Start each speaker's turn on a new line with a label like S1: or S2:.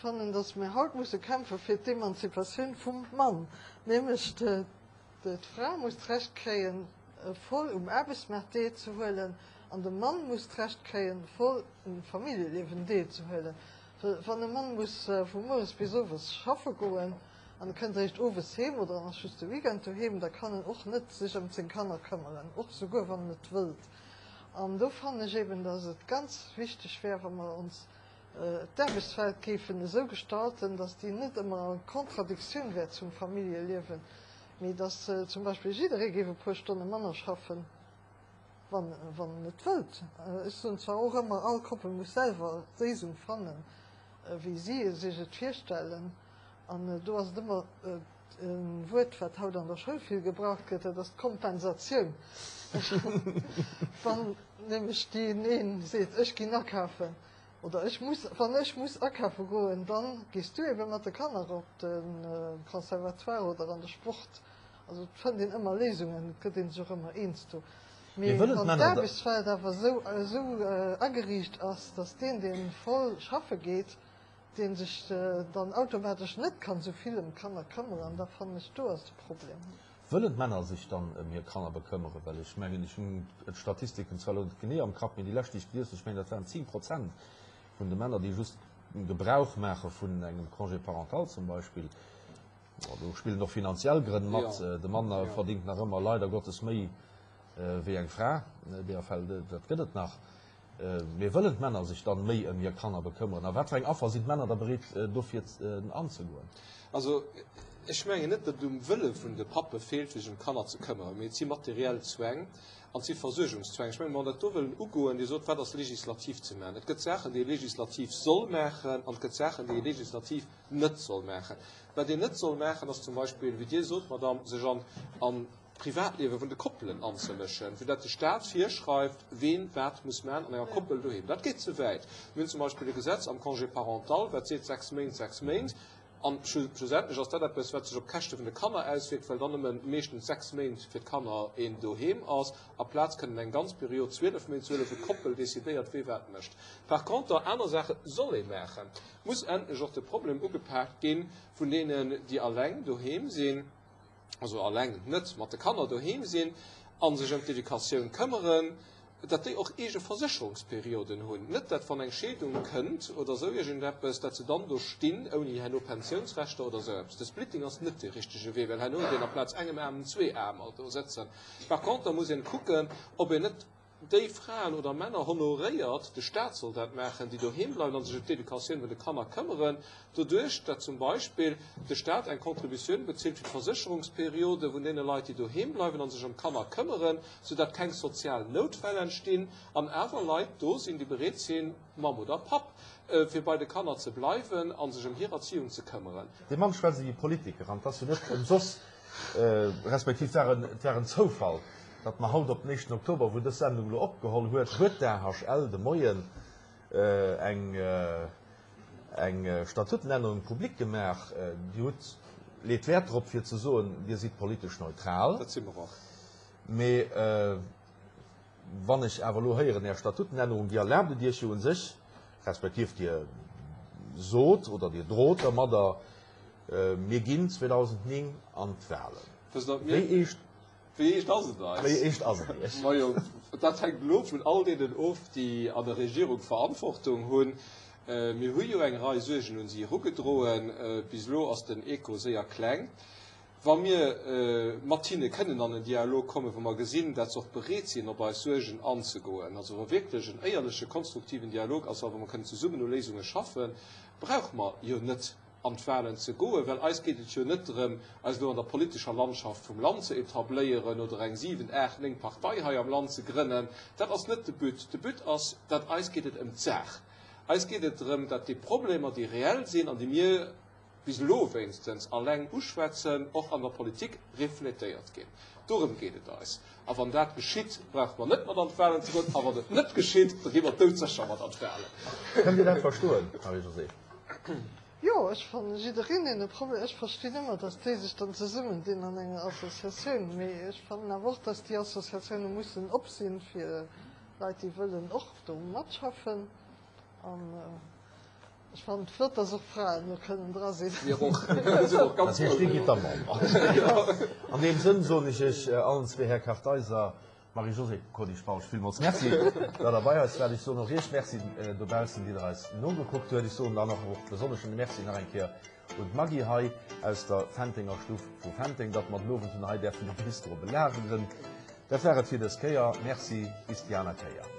S1: Fannen, dass mir haut musse kämpfe fir d'Emanzipatioun vum Mann, nämlech d'Fra muss d'Recht kréien, voll um Aarbechtsmaart deelzehuelen, an de Mann muss d'Recht kréien, voll um Familljeliewen deelzehuelen. Well wann e Mann muss vu mueres bis owes schaffe goen an e kënnt eréischt owes heem oder en ass just de Weekend doheem, da kann en och net sech ëm seng Kanner këmmeren, och souguer wann en et wëllt. An do fannen ech eben, dass et ganz wichteg wär, wa mer ons d'Aarbechtswelt géifen esou gestalten, datt déi net ëmmer a Contradictioun wär zum Familljeliewen, mee datt zum Beispill jidderee géif e puer Stonne manner schaffen, wann en et wëllt. Ech soen zwar och ëmmer, all Koppel muss selwer d'Léisung fannen, wéi si sech et virstellen. An do ass et ëmmer e Wuert, wat haut an der Schoul vill gebraucht gëtt, dat ass d'Kompensatioun. Wann nämlech deen een seet, ech ginn akafen, Oder ech muss, wann ech muss akafe goen, dann gees du ebe mat de Kanner op de Conservatoire oder an de Sport. Also et fënnt een ëmmer Léisungen, et gëtt ee sech och ëmmer eens do. Mee wann d'Aarbechtswelt awer esou esou ageriicht ass, datt deen, dee voll schaffe geet, dee sech dann automatesch net kann esou vill ëm d'Kanner këmmeren, da fannen ech, do ass de Problem.
S2: Wëllen d'Männer sech dann ëm hir Kanner bekëmmeren? Well ech mengen, ech hunn d'Statistiken zwar elo net genee am Kapp, mee déi lescht, déi ech gelies hunn, ech mengen, dat waren 10 Prozent vun de Männer, déi just Gebrauch maache vun engem Congé parental zum Beispill. Bon, do spillen och finanziell Grënn mat. De Mann verdingt nach ëmmer leider Gottes méi wéi eng Fra, deeër Fäll, dat gëtt et nach. Mee wëllen d'Männer sech dann méi ëm hir Kanner bekëmmeren? A wat fir eng Affer sinn d'Männer da bereet dofir anzegoen?
S3: Also ech mengen net, datt et um Wëlle vun de Pappe feelt, fir sech ëm d'Kanner ze këmmeren, mee et si materiell Zwäng an et si Versuergungszwäng. Ech mengen, wa mer dat do wëllen ugoen, Dir sot, wat ass legislativ ze maachen? Et gëtt Saachen, déi ee legislativ soll maachen an et gëtt Saachen, déi ee legislativ net soll maachen. Wat een net soll maachen, ass zum Beispill, wéi Dir sot, Madame, sech an an d'Privatliewe vun de Koppelen anzemëschen, fir dat de Staat virschreift, ween wat muss man an enger Koppel doheem. Dat geet ze wäit. Mir hunn zum Beispill e Gesetz am Congé parental, wat seet, 6 Méint, 6 Méint. An schlussendlech ass dat eppes, wat sech op Käschte vun de Kanner auswierkt, well dann nëmme meeschtens 6 Méint fir d'Kanner een doheem ass, aplaz kënnen eng ganz Period, 12 Méint, 12, wou d'Koppel decidéiert, wee wat mécht. Par conter, aner Saache soll ee maachen. Muss endlech och de Problem ugepaakt gi vun deenen, déi alleng doheem sinn. also alleng net mat de Kanner doheem sinn a sech ëm d'Educatioun këmmeren, datt déi och eege Versécherungsperioden hunn. Net datt wann eng Scheedung kënnt oder esou iergendeppes, datt se dann do stinn ouni herno Pensiounsrechter oder esou eppes. De Splitting ass net dee richtege Wee, well herno huet een amplaz engem Aarm zwee Aarmer do sëtzen. Par contre muss een kucken, ob een net déi Fraen oder Männer honoréiert, de Staat soll dat maachen, déi doheem bleiwen a sech ëm d'Educatioun vun de Kanner këmmeren, doduerch dat zum Beispill de Staat eng Contributioun bezilt fir d'Versécherungsperiode vun deene Leit, déi doheem bleiwen a sech ëm d'Kanner këmmeren, soudatt keng sozial Noutfäll entstinn an awer Leit do sinn, déi bereet sinn, Mamm oder Papp, fir bei de Kanner ze bleiwen a sech ëm hir Erziehung ze këmmeren.
S2: Dee Mann schwätzt ewéi e Politiker an 't ass jo net ëmsoss, respektiv et war en Zoufall, datt mer haut op den éischten Oktober, wou dës Sendung elo opgeholl huet, huet d'AHL de Moien eng eng Statutenännerung public gemaach. Dir hutt, leet Wäert drop fir ze soen, Dir sidd politesch neutral.
S3: Dat si mer och.
S2: Mee wann ech awer elo héieren, Är Statutenännerung, déi erlaabt et Iech jo u sech, respektiv Dir sot oder Dir drot dermadder, Mir ginn 2009 an d'Wahlen.
S3: Wéi eescht. Wéi eescht ass et eis?
S2: Wéi eescht ass et Iech?
S3: Majo, dat hänkt elo vun all deenen of, déi an der Regierung Verantwortung hunn. Mir hu jo eng Rei Suergen un si erugedroen. Bis elo ass den Echo séier kleng. Wa mir mat hinne kënnen an en Dialog kommen, wou mer gesinn, dat se och bereet sinn, op eis Suergen anzegoen, also wa wierklech en éierleche, konstruktiven Dialog ass a wou mer kënnen zesummen u Léisunge schaffen, brauche mer jo net an d'Wahlen ze goen, well eis geet et jo net drëm, eis elo an der politescher Landschaft vum Land ze etabléieren oder eng 7, 8, 9 Partei hei am Land ze grënnen. Dat ass net de But. De But ass, dat eis geet et ëm d'Saach. Eis geet et drëm, dat déi Problemer, déi reell sinn an déi mir bis elo wéinstens alleng uschwätzen, och an der Politik refletéiert ginn. Dorëm geet et eis. A wann dat geschitt, brauche mer net mat an d'Wahlen ze goen. A wann et net geschitt, da gi mer doudsécher mat an d'Wahlen.
S2: Kënnt Dir dat verstoen, Marie-Josée?
S1: Jo, ech fannen jiddereen deen e Problem, ech verstinn ëmmer, datt déi sech dann zesummen dinn an enger Associatioun, mee ech fannen awer och, datt déi Associatioune mussen op sinn fir Leit déi wëllen och do matschaffen an. Ech fannen et flott, dass och Fraen do kënnen dra sinn.
S3: Mir och. Mir sinn och ganz
S2: Dat heescht, Dir gitt da Member. An deem Sënn soen ech Iech allen zwee, Här Kartheiser, Marie-Josée Cody-Spausch, villmools Merci, datt Der bei eis waart. Ech soen och Iech Merci dobaussen, déi Der eis nogekuckt huet. Ech soen dann och och besonnesch e Merci nach eng Kéier un d'Maggy hei aus der Fentenger Stuff vu Fenteng, datt mer den Owend hunn hei däerfen de Bistro belageren. Dat war et fir dës Kéier. Merci, bis déi aner Kéier.